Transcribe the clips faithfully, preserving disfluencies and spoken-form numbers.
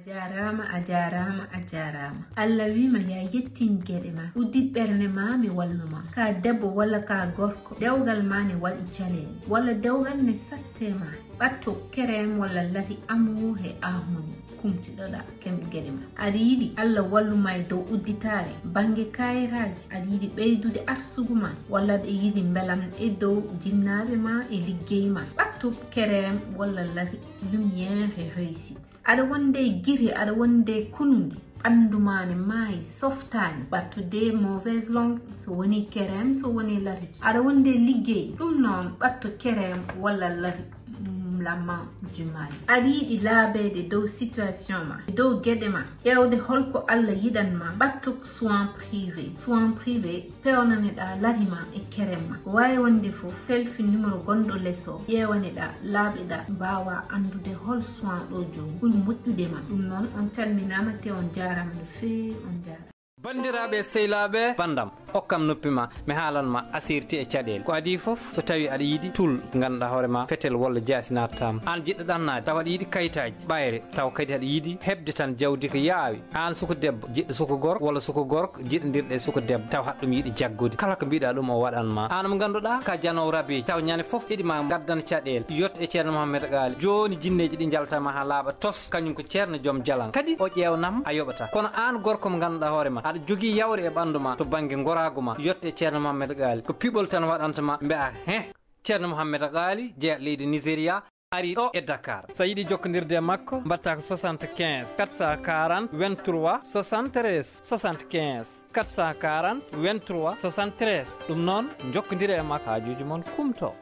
Jaaraama, a jaaraama, a jaaraama. Allah wiima ya yettin geɗe ma. Uddi ɓernde ma, mi wallu ma. Ka debbo walla ka gorko, dewgal ma ne waɗi caɗeele. Walla dewgal ne satte ma. Ɓatto kerem walla lati amu he ahuni. Kumtiɗoɗa kem geɗe ma. Aɗa yiɗi Allah wallu ma e dow udditaare bannge kayitaaji. Aɗa yiɗi ɓeydude arsugu ma. Walla aɗa yiɗi mbelam e dow jinnaaɓe ma e liggey ma. Ɓatto kerem walla lati lumière e réussite. Aɗa wonde giri, aɗa wonde kunundi, ɓanndu ma ne maayi, softaani, ɓatto de mauvaise langue, so woni kerem, so woni lariki. Aɗa wonde liggey, ɗum noon ɓatto kerem walla lari, mm, la main du mal. Aɗa yiɗi laabeede dow situation ma, dow geɗe ma, ƴeewde holko Allah yiɗan ma, ɓatto soin privé. Soin privé, peewnaneɗaa lari ma e kerem ma. Ko waawi wonde fof, selfi numéro gonɗo les o, ƴeewaneɗaa, laaɓeɗaa, mbaawaa anndude hol soin ɗo jooni ɓuri moƴƴude ma. Ɗum noon, on calminaama te on jaaraama no feewi, on jaaraama. Banndiraaɓe e sehilaaɓe, banndam, okkam noppi ma, mi haalan ma asirti e caɗeele. Ko adii fof, so tawii aɗa yiɗi tul, ngannduɗaa hoore ma, fetel walla jaasi naatataa ma. Aan jiɗɗo ɗannaade, tawa aɗa yiɗi kayitaaji, ɓayre, tawa kadi aɗa yiɗi heɓde tan jawdi ko yaawi. Aan suka debbo, jiɗɗo suka gorko, walla suka gorko, jiɗondirɗo e suka debbo, taw haɗa ɗum yiɗi jaggude. Kala ko mbiɗa ɗum o waɗan ma. Aan mo ngannduɗaa ka janoowo rabiijo, taw ñande fof iɗi ma gaddan caɗeele. Yetto e Ceerno Mohammed Gaali. Jooni jinneeji ɗi njalta ma haa laaɓa tos, kañum ko Ceerno joom jalan. Kadi o ƴeewnam a yoɓata. Kono aan gorko mo ngannduɗaa hoore ma, aɗa jogii yawre e ɓanndu ma to bannge ngoraagu ma. Yetto e Ceerno Mohammed Gaali. Ko piɓol tan waɗanta ma, mbi'a heh. Ceerno Mohammed Gaali, jeya leydi Nigeria, ari ɗo e Dakar. So a yiɗi jokkondirde e makko, mbaɗtaa ko soixante-quinze, quatre cent quarante, vingt-trois, soixante-treize, soixante-quinze, quatre cent quarante, vingt-trois, soixante-treize. Ɗum noon, njokkondire e makko, haajuuji mon kumto.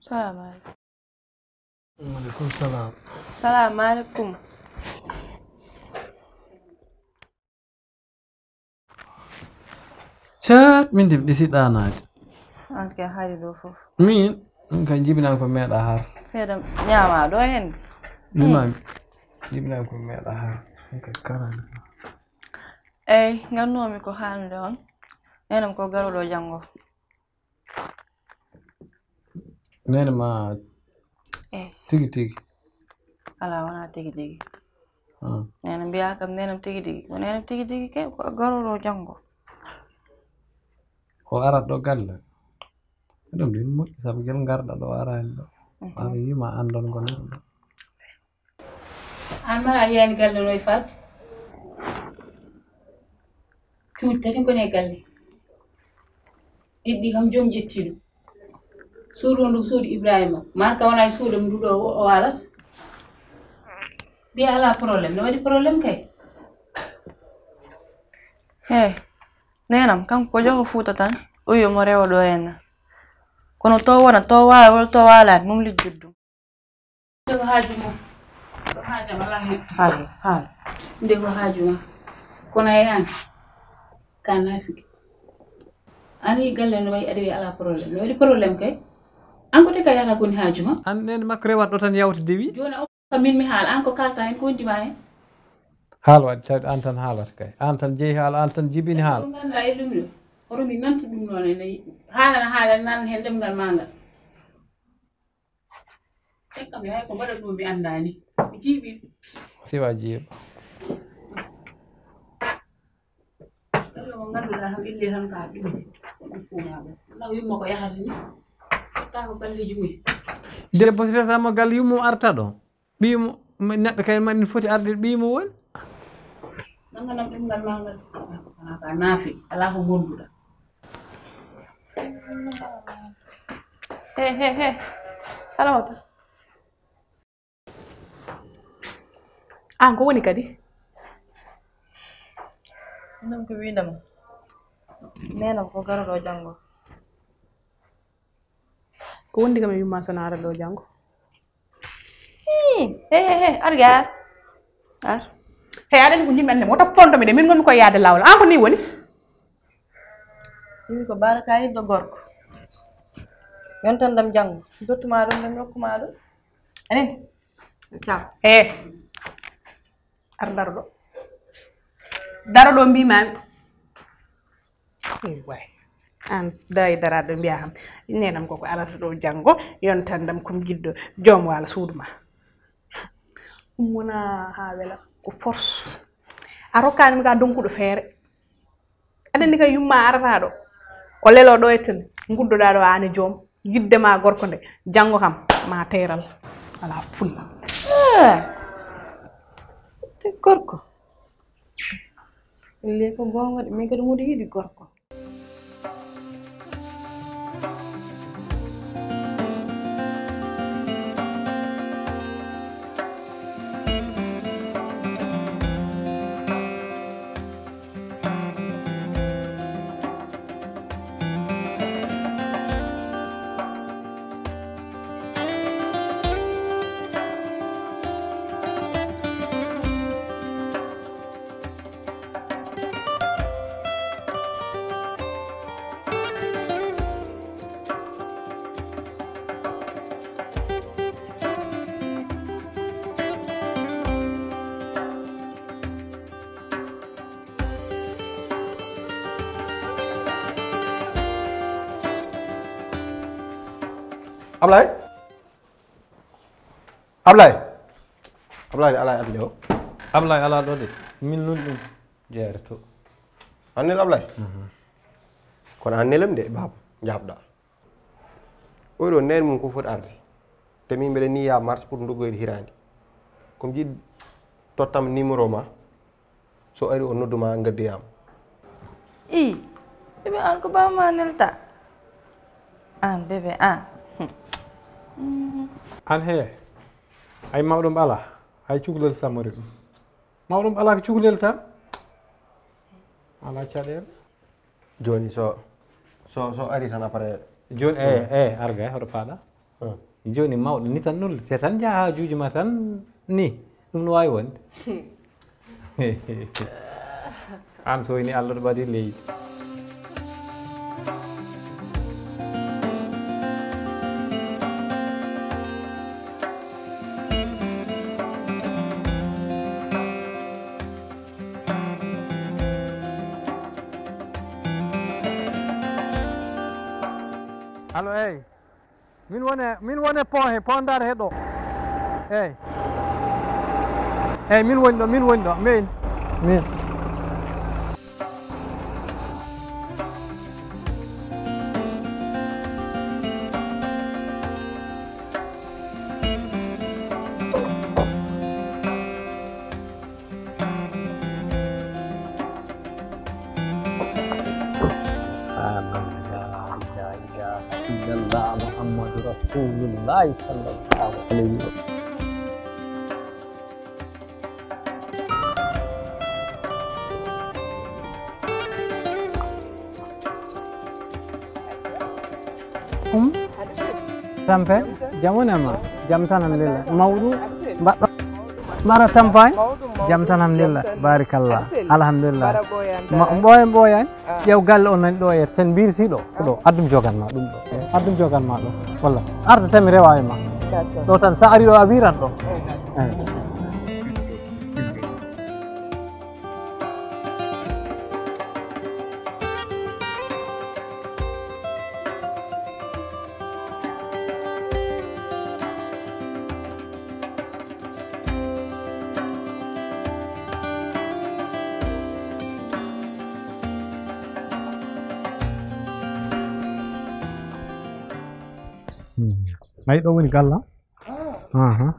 Salamu aleykum. Waaleykum salam. Salamu aleykum. Caat, min de mi ɗisi ɗaanaade. An kay haali ɗo fof. Min, min kay jibinaa ko meeɗa har. Seeɗa ñaama ɗo heen. Mima, jibinaa ko meeɗa har. Min kay karaani. Eey, ngannoomi ko haalde on. Neenam ko garooɗo janngo. Neene ma. Eh. Tigi tigi. Alaa, wonaa tigi tigi. Ah. Neene mbiyaa kam neenam tigi tigi. Ko neenam tigi tigi ke, ko garooɗo janngo. O arat ɗo galle. Ɗum ɗin moƴƴi sabu gel ngarɗa ɗo araani ɗo. Mhm. Maa mi yima anndon ko neɗɗo. An mara a yiyaani galle no e faati? Cuuɗi tati ngoni e galle. Ɗiɗi kam joom ƴetti ɗum. Suudu ndu suudu Ibrahima. Marka wona e suudu ndu ɗo o, o alata. Mbiya alaa problème. No waɗi problème kay? He, neenam, kanko ko jogo Fuuta tan. O wi omo rewa ɗo henna. Kono to wona, to waala, wala to waalaani, mum lijjit ɗum. Nde ko haaju ma. Ko haaju ma alaa hen. Haaju, haaju. Nde ko haaju ma. Kono a yiyaani? Ka naafiki. An yi galle no wayi aɗa wiya alaa problème. No waɗi problème kay? An ko te ka yahata koni haaju ma? An nene makko rewata ɗo tan yawta dewi? Jooni a okka min mi haala, an ko kalta hen ko wondi ma hen? Haala waɗi tawde an tan haalata kay. An tan jeyi haala, an tan jibini haala. Ko ngannduɗaa e ɗum ɗo. Hoto mi nantu ɗum noon ene haalana haala nan hen ɗemngal ma ngal. Ƴeew kam, hay ko mbaɗa ɗum mi anndaani. Mi jiiɓi. Siwa jiiɓa. Ɗum mo ngannduɗaa tan ille tan ka ɗum. Ko ɗum fof ma bas. Law yumma ko yahata ni. Totta ko galleeji mum. Debbo si resama galle yummum arta ɗo. Ɓiyum neɗɗo kay man foti arde ɓiyum woni. Nannganam ɗemngal ma ngal. Alaa ka naafi, alaa ko ngonnduɗaa. He, he, he. Alaa wota. An ko woni kadi? Ɗum ko wiinda ma. Nena ko garoɗo janngo. Ko wondi kam e yumma sona ara ɗo janngo? Hii, he, he, he, ar ga. Ar. He, aɗa anndi ko yimɓe annde mo, wota fonto mi de, min ngonmi koye yaade laawol. An ko ni woni? Yimɓe ko baraka yiddo gorko. Yontan dam janngo. Dottuma ɗum, ɗum rokkuma ɗum. Anin? Ciao. He. Ar daro ɗo. Daro ɗo mbimami. Eey waay. Aan daay daraade mbiyaa kam, neenam koko arata ɗo janngo, yontandam ko mi jiɗɗo joom waalo suudu ma. Ɗum wonaa haa wela, ko force. A rokkaani mi ka donkuɗo feere. Aɗa anndi kay yumma arata ɗo, ko lelo ɗo e tan, nguddoɗaa ɗo aan e joom, yidde ma gorko nde, janngo kam ma teeral, alaa fulla. Ah, te gorko. Ley ko goonga de, min kadi mboɗo yiɗi gorko. Ablaye? Ablaye? Ablaye alaa e aduna o. Ablaye alaa ɗo de. Min nuli ɗum jeere to. Annel Ablaye? Mhm. Kono annelem de, baaba, jaabɗa. Oɗo neen mum ko foti arde. Te min mbeɗa ni ya marche pour ndoggoyde hiraande. Ko mi jiɗ tottam numéro ma. So ari o nodduma ngaddoyam. I, bébé an ko baba ma nelta. An bébé an. Hmm. Mhm. An he, ay mawɗum ala, ay cukalel samori ɗum. Mawɗum ala ko cukalel tan. Ala caɗeele. Jooni so, so, so ari tan après. Jooni, eh, eh, arga, hoto faaɗa. Hmm. Jooni mawɗo ni tan nulde, te tan njaha haajuuji ma tan ni, ɗum no waawi wonde. An so woni Allah ɗo ɓadi leydi. Allo, eyi. Min wone, min wone pon he, pon dar he ɗo. Eyi. Eyi, min woni ɗo, min woni ɗo. Min. Min. Subhanallah, la ilaha illallah, Muhammadu Rasulullah sallallahu alaihi wasallam. Um, Tampe, jam woni e ma? Jam tan, alhamdulillah. Mawɗum, mbaɗɗo? Mara tampaani? Mawɗum, mawɗum. Jam tan, alhamdulillah. Jam tan. Barakallah. Alhamdulillah. Bara ɓooyaani. Ma, ɓooyan, ɓooyan. Ah. Ƴeew galle on nani ɗo e ten mbirsi ɗo. Ko ɗo. Addum jogan ma ɗum ɗo. Addum jogan ma ɗo. Walla. Arta tan mi rewa e ma. D'accord. Ɗo tan sa ari ɗo a wiran ɗo. Eh. Eh. Ayi, ɗo woni galla. Aha.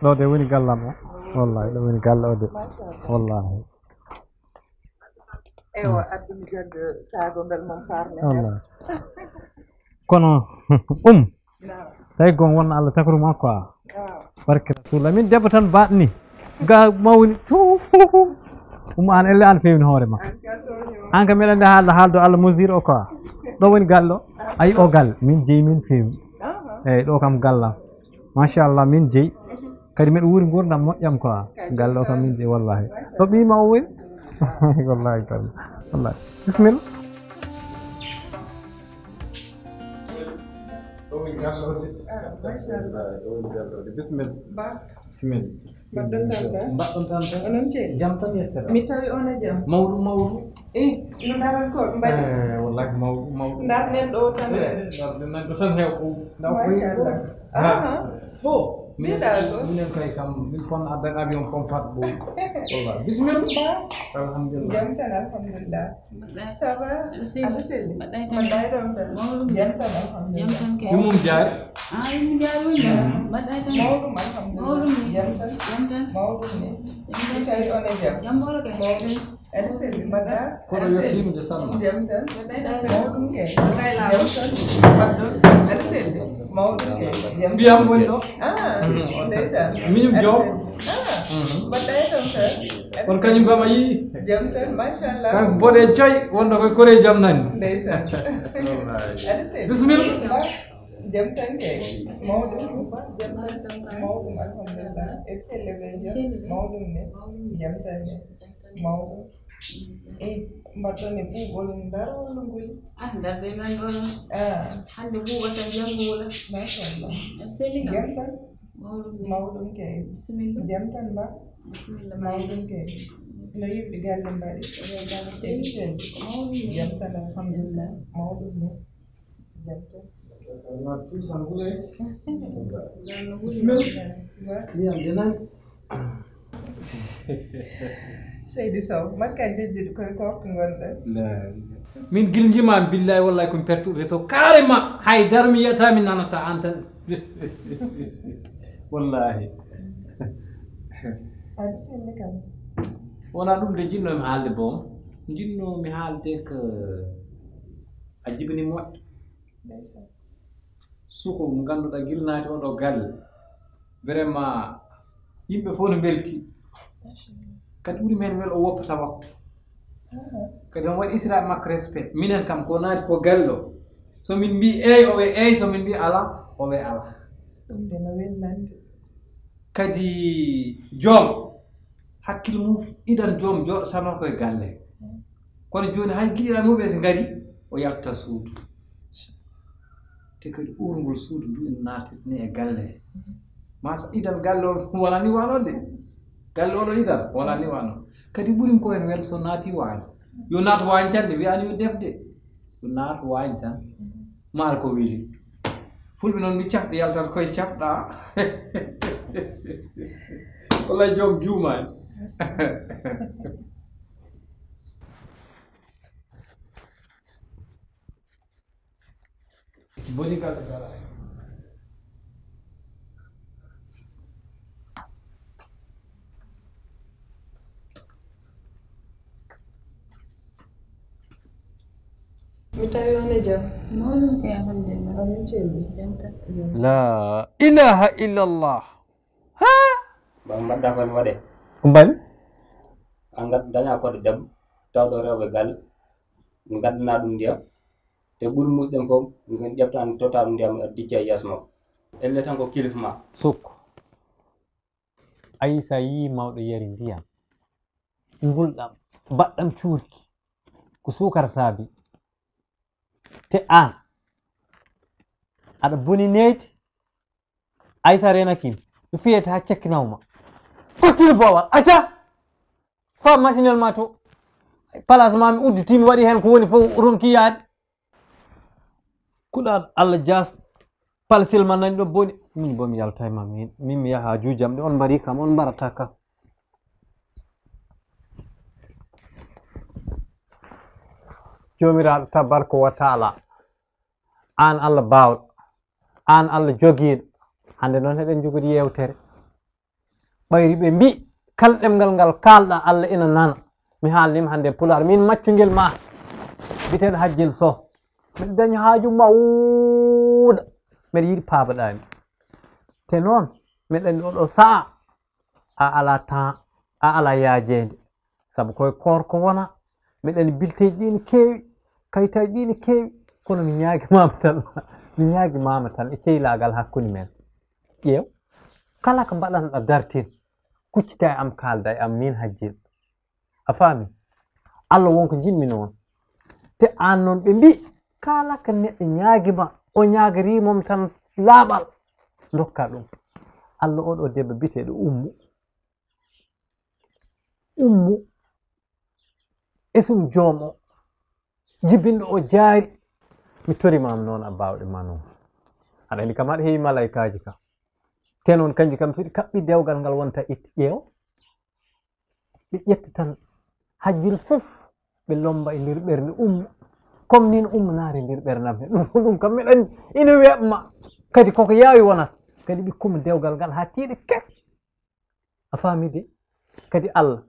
Ɗo de woni gallam o. Wallahi, ɗo woni galle o de. Wallahi. Eywa, addumi jagge saago ngal mum farne. Wallahi. Kono, um, tawi gon won Allah takru makko a. Barke Rasulullah. Min debbo tan baɗni. Ga mawni. Um, an elle an fewni hoore ma. An kam meɗa nde haalda, haaldo Allah mosir o quoi. Ɗo woni gallo. Ayi o gal. Min jeyi min fewi. Eyyi, ɗo kam gallam. Machallah, min jeyi. Kadi mbeɗa wuuri nguurndam moƴƴam quoi. Galle o kam min jeyi, wallahi. Ɗo ɓiyma o woni? Wallahi, taala. Wallahi. Bisimilla. Ɗo woni galle o de. Ah, machallah. Ɗo woni galle o de. Bisimilla. Ba. Bisimilla. Mbaɗɗon tan ka? Mbaɗɗon tan ka? Onon ceeɗi? Jam tan yettere. Mi tawi on e jam. Mawɗum, mawɗum. Eh, no ndaran ko ɓe mbaɗi? Eh, wallahi, mawɗum, mawɗum. Ndarɗen ɗo tan. Eh, ndarɗen nan ɗo tan heew ko. Ndaw ko. Machallah. Ah. Aha. Bo, minen, mbiɗa ko? Minen kay kam, min kon addan avion pompat bo. Wallahi. Bisimilla. Ba. Alhamdulillah. Jam tan, alhamdulillah. Mbaɗɗa. Ça va? Aɗa selli? Aɗa selli? Mbaɗɗa e tampere? Mbaɗɗa e tampere? Mawɗum. Jam tan, alhamdulillah. Jam tan kay. Yumum jaari? Ah, yumum jaari woni jam. Mhm. Mbaɗɗa e tampere? Mawɗum, alhamdulillah. Mawɗum ni. Jam tan? Jam tan. Mawɗum ni. Jam tan. Mi tawi on e jam. Jam ɓolo kay. Mawɗum. Aɗa selli? Mbaɗɗa? Kono aɗa selli? Yettiima de, Salma. Jam tan? Mbaɗɗa e tampere? Mawɗum kay. Mbaɗɗa e laawol? Jam tan. Mbaɗɗon? Aɗa selli? Mawɗum kay. Jam tan? Mbiyam woni ɗo. Ah, mhm, ndeysaan. Miñum joom. Aɗa selli? Ah, mhm, mbaɗɗa e tampere? On kañum kam a yii? Jam tan, machallah. Kanko boɗe coy, wonɗo koye kore jam nani. Ndeysaan. Wallahi. Aɗa selli? Bisimilla. Ba, jam tan kay. Mawɗum. Jam tan. Mawɗum, alhamdulillah. E celle ɓe jam? Mawɗum ne? Jam tan ne? Mawɗum. Eh, mbaɗɗon e ɓuuɓol ndar walla nguli? Ah, ndar de nan ɗo. Ah. Hannde ɓuuɓa tan, janngo wula. Machallah. Aɗa selli kam? Jam tan? Mawɗum. Mawɗum kay. Bisimilla. Jam tan ba? Bisimilla. Mawɗum kay. No yimɓe galle mbaɗi? Eɓe galle. Eɓe selli. Mawɗum. Jam tan, alhamdulillah. Mawɗum ni. Jam tan. Bisimilla. Ndiyam de nani. Seydi Sow, makka jejjuɗo koye korko ngonɗen. Min gil njimaami, billahi wallahi komi pertuɗo réseau carrément. Hay dara mi yiyata, mi nanata an tan. Wallahi. Aɗa selli kam. Wona ɗum de jiɗnomi haalde boom. Jiɗnomi haalde ko a jibini moƴƴo. Ndeysaan. Suko mo ngannduɗaa gila naati oɗo galle, vraiment, yimɓe fof no mbelti. Machallah. Kadi ɓuri men welo o woppata waktu. Aha. Kadi omo waɗi isra makko respect. Minen kam ko naati ko galle o. So min mbii eey, o wiya eey, so min mbii alaa, o wiya alaa. Ɗum de no welnande. Kadi joom, hakkille mum idan joom jooɗotanoo koye galle. Mm. Kono jooni hay giɗiraaɓe mum ɓe so ngari, o yalta suudu. Te kadi uurngol suudu ndu ina naatitni e galle he. Mm. Ma sa idan galle o wonaa ni waano de. Galle o ɗo idan wonaa ni waano. Kadi ɓuri mi ko heen welde so naati waañ. Yo naat waañ tan de, wiyaani yo def de. Yo naat waañ tan. Mm. Maaro ko weli. Fulɓe noon mbi cafɗe yaltat koye cafɗa. Wallay joom juumaani. Boni kala dara. Mi tawi on e jam. Mawɗum kay, alhamdulillah. Amin celli. Jam tan. La ilaha illallah. Ha? Ba mbaɗɗa ko ne waɗe. Ko mbaɗi? A ngat daña ko debbo tawɗo rewɓe galle. Ngaddana ɗum ndiyam. Te ɓuri muɗɗen fof, ngen ƴefta en tota ɗum ndiyam, a dicca e yeeso makko. Elle tan ko kilifa ma. Sukko. Aysa yii mawɗo yari ndiyam. Ngulɗam, baɗɗam cuurki. Ko suukara saabi. Te aan, aɗa boni neyde. Aysa reenakin. Ɗo fiyete haa cekkinawma. Kottiri boowal. Acca! Fa masinel ma to. Place ma mi udditi, mi waɗi heen ko woni fof, ronki yaade. Kuɗal Allah jaas. Palsil ma nani ɗo boni. Min bo mi yaltay ma min. Min mi yaha juujam ɗe, on mbari kam, on mbarata kam. Joomiraaɗo tabaraka wa taala, aan Allah baawɗo, aan Allah jogiiɗo. Hannde noon eɗen njogori yeewtere. Ɓayri ɓe mbi, kala ɗemngal ngal kaalɗa, Allah ina nana. Mi haalnima hannde e Pulaar. Min maccungel ma, biteeɗo Hajjil Soh. Mbeɗa dañi haaju mawɗo. Mbeɗa yiɗi paabaɗaami. Te noon, mbeɗa anndi oɗo sa'a, a alaa temps, a alaa yaajeende. Sabu koye koor ko wona, mbeɗa anndi bilteeji ɗi ne keewi, kayitaaji ɗi ne keewi, kono mi ñaagi mama tan, mi ñaagi mama tan e ceylaagal hakkunde men. Ƴeew, kala ko mbaɗanɗa dartin, kuccita e am, kaalda e am, min Hajjil. A faami? Allah won ko njiɗmi noon. Te aan noon ɓe mbi, kala ko neɗɗo ñaagi ma, o ñaagari mom tan laaɓal, ndokka ɗum. Allah oɗo debbo biyeteeɗo Ummu. Ummu. Esum joom o. Jibinɗo o jaari. Mi torimaam noon a baawɗe ma noon. Aɗa anndi kam aɗa heewi malaykaaji ka. Te noon kanji kam so ɗi kaɓɓi dewgal ngal wonta itti ƴeew. Ɓe ƴetti tan Hajjil fof ɓe lomba e nder ɓernde Ummu. Comme nin Ummu naari nder ɓernde am he. Ɗum, ɗum kam mbeɗa anndi ina weeɓma. Kadi koko yaawi wonata. Kadi ɓe kuma dewgal ngal haa tiiɗi kek. A faami de? Kadi Allah,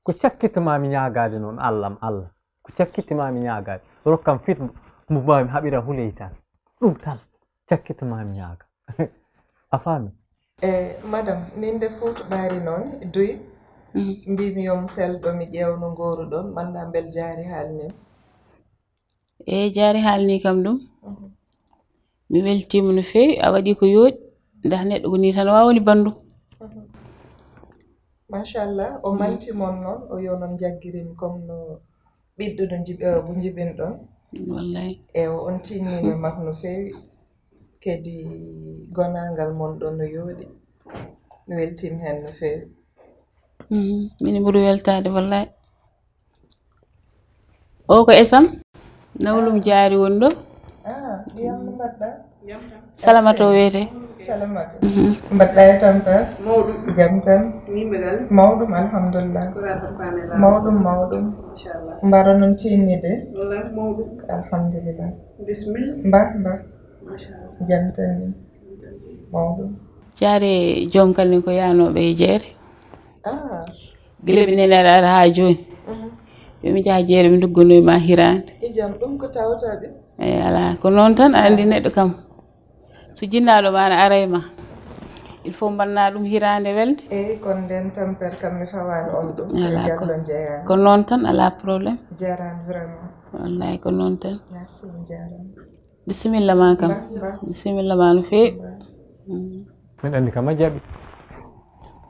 ko cakkitta ma mi ñaagaade noon, Allah am, Allah. Ko cakkitta ma mi ñaagaade. Rokkam fit mo, mo mbaawi mi haɓira huley tan. Ɗum tan, cakkitta ma mi ñaaga. A faami? E, madam, min de Fuuta Ɓaari noon, Duy, mbimi yo mi sel ɗo mi ƴeew no ngooruɗon, mi annda mbel jaari haalni. Eey, jaari haalni kam ɗum. Mhm. Mi weltiima no feewi, a waɗi ko yooɗi, ndah neɗɗo ko nii tan waawa woni banndum. Mhm. Machallah, o manti mon noon, o yo noon njaggirimi comme no ɓiɗɗo no njiɓ-, eh, ko njibinɗon. Wallay. E o on tinnima mak no feewi. Kadi gonaangal mon ɗon no yooɗi. Mi weltiima heen no feewi. Mhm. Min ɓuri weltaade, wallay. O ko Esam. Nawlum jaari won ɗo. Ah, ɓiyam no mbaɗɗa? Salamata o wiyete. Salamata. Mhm. Mbaɗɗa e tampere? Mawɗum. Jam tan? Yimɓe galle? Mawɗum, alhamdulillah. Kora ko faame laa? Mawɗum, mawɗum. Machallah. Mbaɗa noon tiinnide? Wallay, mawɗum. Alhamdulillah. Bismillah. Mba, mba. Machallah. Jam tan ni. Mawɗum. Jaare joom kan ni ko yaanooɓe e jeere. Ah. Gila mi nene aɗa ara haa jooni. Mhm. Yo mi njaha jeere mi ndoggonoy ma hiraande. E jam, ɗum ko tawata ɓe? Eey, alaa. Ko noon tan, a anndi neɗɗo kam. So jinnaaɗo ma ne aray ma, il faut mbanna ɗum hiraande welde. Eey, kono nden tampere kam mi fawaani on ɗum. Alaa ko. Ko noon tan, alaa problème. Jaaraama vraiment. Wallay ko noon tan. Merci, on jaaraama. Bisimilla ma kam. Ba, ba. Bisimilla ma no feewi. Ba. Mm. Min anndi kam a jaɓi.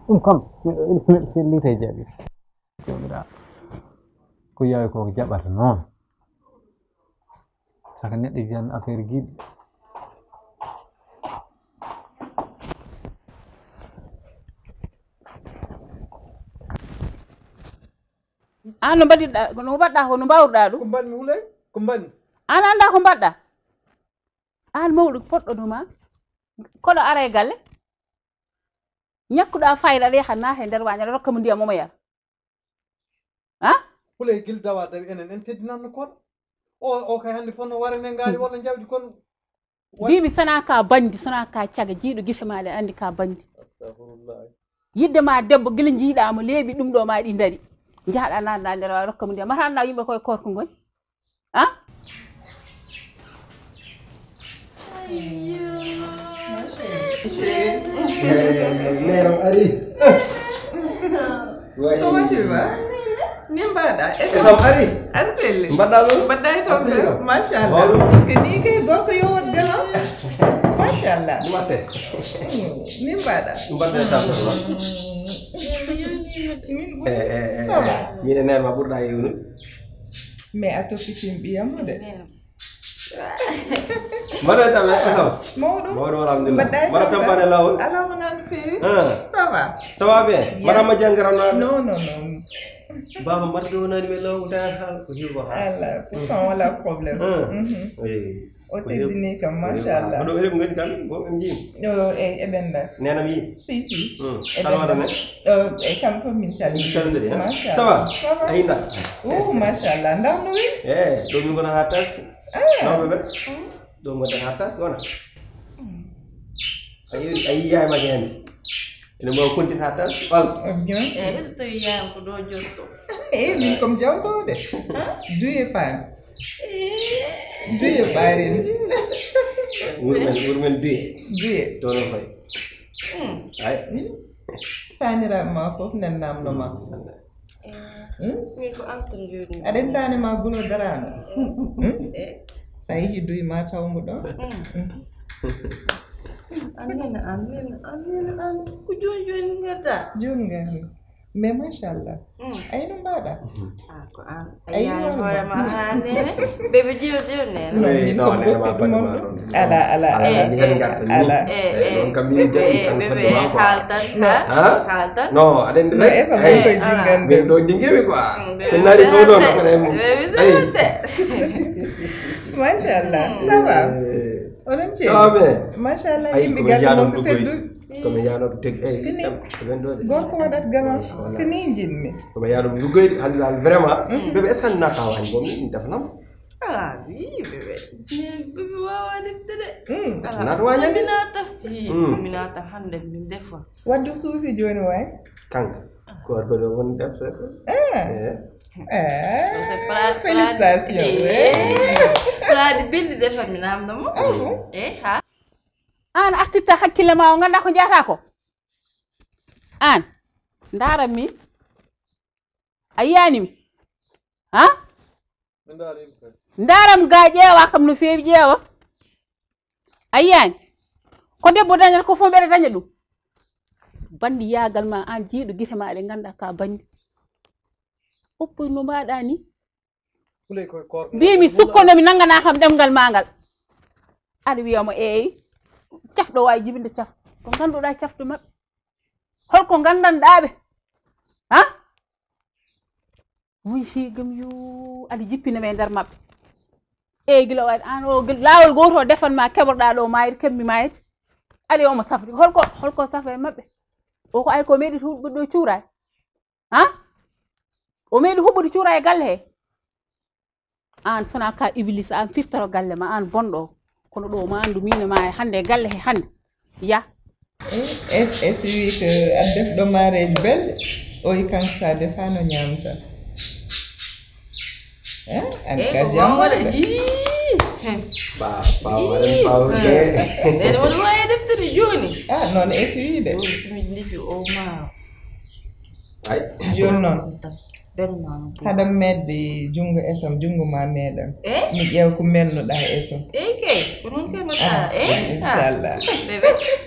Ɗum kam, miɗo, miɗo felliti e jaɓi. Joomiraaɗo. Ko yaawi ko jaɓata noon. Saka neɗɗo yiyan affaire giɗi. Aan no mbaɗirɗa, no mbaɗɗa ko, no mbaawruɗa ɗum? Ko mbaɗmi wulay, ko mbaɗmi. Aan anndaa ko mbaɗɗa? Aan mawɗo poɗɗo no ma, koɗo ara e galle, ñakkuɗa fayda aɗa yaha naata e nder waañ, aɗa rokka mo ndiyam omo yara. Ha? Wulay gil dawa dawi enen en teddinanno koɗo. O, o kay hannde fof no warane ngaari walla njawdi kono. Mbimi sana ka bandi, sana ka caga, jiiɗo gite ma ɗe anndi ka bandi. Astagfirullah. Yidde ma debbo gila jiiɗa mo leeɓi ɗum ɗo ma ɗi dari. Njahɗa nanɗa nder wa rokka mo ndiyam. Mata anna yimɓe koye korko ngoni. Ha? Mère am ari. Wayi. Comment tu vas? Min mbaɗa. Esam ari. An selli. Mbaɗɗa ɗum? Mbaɗɗa e toon. Machallah. Ko ni kay gorko yo wot galam. Machallah. Ɗum atte. Min mbaɗa. Mbaɗɗa e toon. Min ɓuri. Min e neen ma ɓurɗa e yewnu. Mais a toppitini ɓiyam mo de. Mbaɗa tawa esam. Mawɗum. Mawɗum alhamdulillah. Mbaɗa tampane lawol. Ala wona no feewi. Ça va. Ça va bien. Mbaɗa ma jangara na. Non non non. Baba mbaɗa ɗo wonani men lawol tan haal ko hiwi ko haal. Ala pourtant wala problème. O teddini kam machallah. Hoɗo eɗen ngoni kam bon en jii. Yo e eɓen nder. Nenam yi. Si si. Salmata men. E kam fof min calmini. Calmini. Machallah. Ça va. Ça va. Ayinda. Oh machallah. Ndam no wi. Eh, ɗo min gona ha taski. Nawɓe ɓe ɗo gonɗen ha tas wona. A yi a yi yaay ma hen. Ene mo kontin ha tas ɓal. E tawi yaayam ko ɗo jotto. E min kom jawtode. Duye pan. Duye ɓarin. Wurmen wurmen duye. Duye. Tono fay. Ay. Taniraɓe ma fof nennamno ma. Min ko an tan jooɗi. Aɗa entaani ma gulo daraano. So a yehi duy ma taw mo ɗo. An nene an nene an nene an ko jooni jooni ngarda. Jooni ngarda. Mais machallah. Ay no mbaɗa. Ah ko an. A yaani hoore ma ha nene. Bébé jiw jiw nene. Non, min ko boppi ɗum on ɗum. Ala ala ala ala. Ɗon kam min jaɓi kan fodde ma quoi. Haaltan ka haaltan. Non, aɗen rek. Esa mo koye jingan min ɗo jingiwi quoi. Senari ko ɗon ko ɗen. Ay. Machallah. Ça va. Onon ce. Ça va bien. Machallah yimɓe galle mon ko tedduɓe. Komi yanoɓe teg eyi kam ko ɓen ɗo de. Gorko waɗat gama ko ni jinmi. Komi yanoɓe luggoyde hande dal vraiment. Bébé est ce que hande nata wañi bomi min defanam. Ah oui bébé. Bébé wawa defde de. Nata wañande. Minata. Minata hande min defa. Waddu suusi joni way. Kanka. Gorko ɗo woni defte. Félicitation. Plaade belɗi defa mi namdamo. E ha. An artirta hakkille ma o ganda ko jeyata ko. An ndaram mi. A yiyani mi. Ha? Ndaram ga ƴeewa kam no feewi ƴeewa. A yiyani. Ko debbo dañata ko fof mbeɗa daña ɗum. Bandi yagal ma an jiiɗo gite ma ɗe ganda ka bandi. Oppoy no mbaɗa ni. Mbimi sukkono mi nangana kam ɗemngal ma ngal. Aɗa wiyamo eeyi. Cafɗo wawi jibinde caf. Ko ganduɗa cafɗo maɓɓe. Holko gandanɗaɓe? Ha? Wuysi gam yo aɗa jippina ɓe e nder maɓɓe. Eeyi gila waɗi an o lawol goto o defan ma keɓorɗa ɗo mayde keɓmi mayde. Aɗa omo safri holko holko safa e maɓɓe. O ko ay ko meɗi huɓɓude ɗo cuuray. Ha? O meɗi huɓɓude cuura e galle he. An sona ka iblis an firtoro galle ma an bonɗo. Kono ɗo ma andu mine ma e hande e galle he hande. Ya. S S wi ko addef ɗo mareji belɗe. O wi kanko sa defano ñamta. Eh, an ka jamma de. Ba ba wala ba de. Nene wala waye deftere joni. Ah, non S wi de. Simi ndiki o ma. Ay. Joni noon haɗa medde junngo esam junngo ma meeɗan mi ƴeew ko melnoɗa eso eyi kay ko noon kay mbaɗa eyi inchallah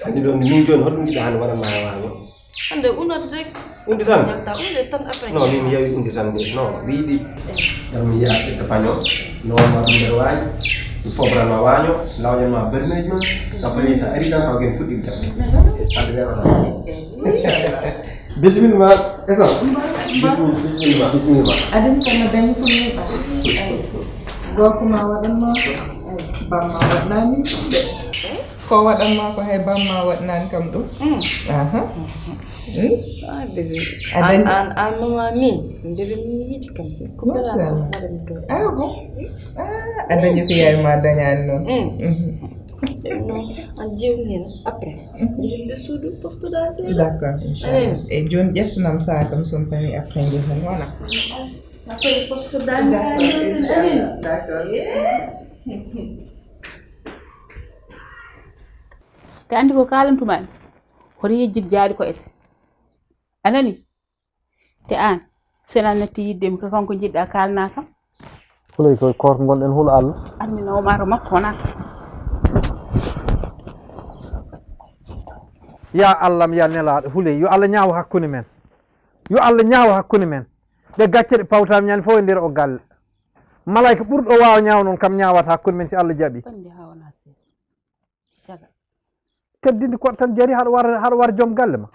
anndi ɗon min jooni hoɗum jiɗa hannde waɗanma e waago hannde unat rek undi tan jalta unde tan après non min yewi undi tan de non mi yiɗi tan mi yiya ɓiɗɗo paño nowonma ɗum nder waaño mi fobranma waaño lawñanma berneji ma sa pañi sa ari tan taw gen fuɗɗi tan hande weɗata bisimilla ma esa bisimilla bisimilla aɗum kono dañi ko neeɓa gorko ma waɗanma ko bamma waɗnani ɗum de ko waɗanma ko hay bamma waɗnani kam ɗum aha a dañi an an mama min ndewel min yiɗi kam ko bela haɗa mi ɗo ah bon a dañi ko yawi ma dañani noon an jewni hen après yimɓe suudu poftoɗa seeɗa d'accord inchallah e joni ƴettanam saha kam somi pañi après jeetan wona après poftoɗa amin d'accord te andi ko kalantumaɗi hoto yejjit jaaɗi ko ete a nani te an Sena netti yiddemi ko kanko jiɗɗa kalna kam. Huley koye koorko ngonɗen, hul Allah. Armino omaro makko wona. Ya Allah, ya nelaɗo huley, yo Allah ñaawo hakkunde men. Yo Allah ñaawo hakkunde men. Ɗe gacce ɗe pawtami ñande fof e nder o galle. Malayka ɓurɗo waawa ñaawo noon kam ñaawata hakkunde men si Allah jaɓi. Bandi ha wona ses. Caga. Teddinde koɗo tan jari haɗa war haɗa war joom galle ma.